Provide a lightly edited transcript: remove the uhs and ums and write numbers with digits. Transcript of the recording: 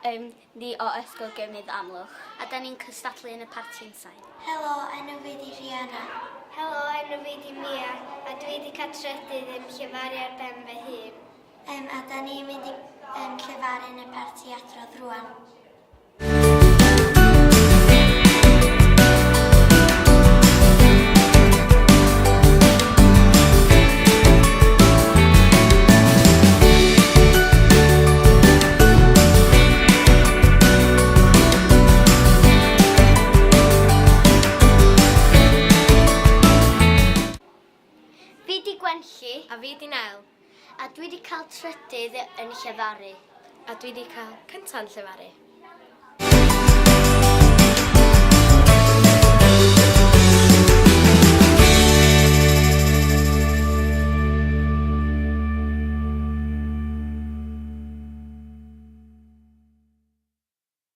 Um, ni o Ysgol Gymudd Amlwch. A da ni'n cystadlu yn y parti unsain. Helo, enw fi di Rhianna. Helo, enw fi di Mia, a dwi di cael trydydd yn llefaru ar ben fy hun. Um, a da ni'n mynd i um, llefaru yn y parti adrodd rwan. Fi di Gwenlli. A fi di Nel. A dwi di cael trydydd yn llefaru. A dwi di cael cynta'n llefaru.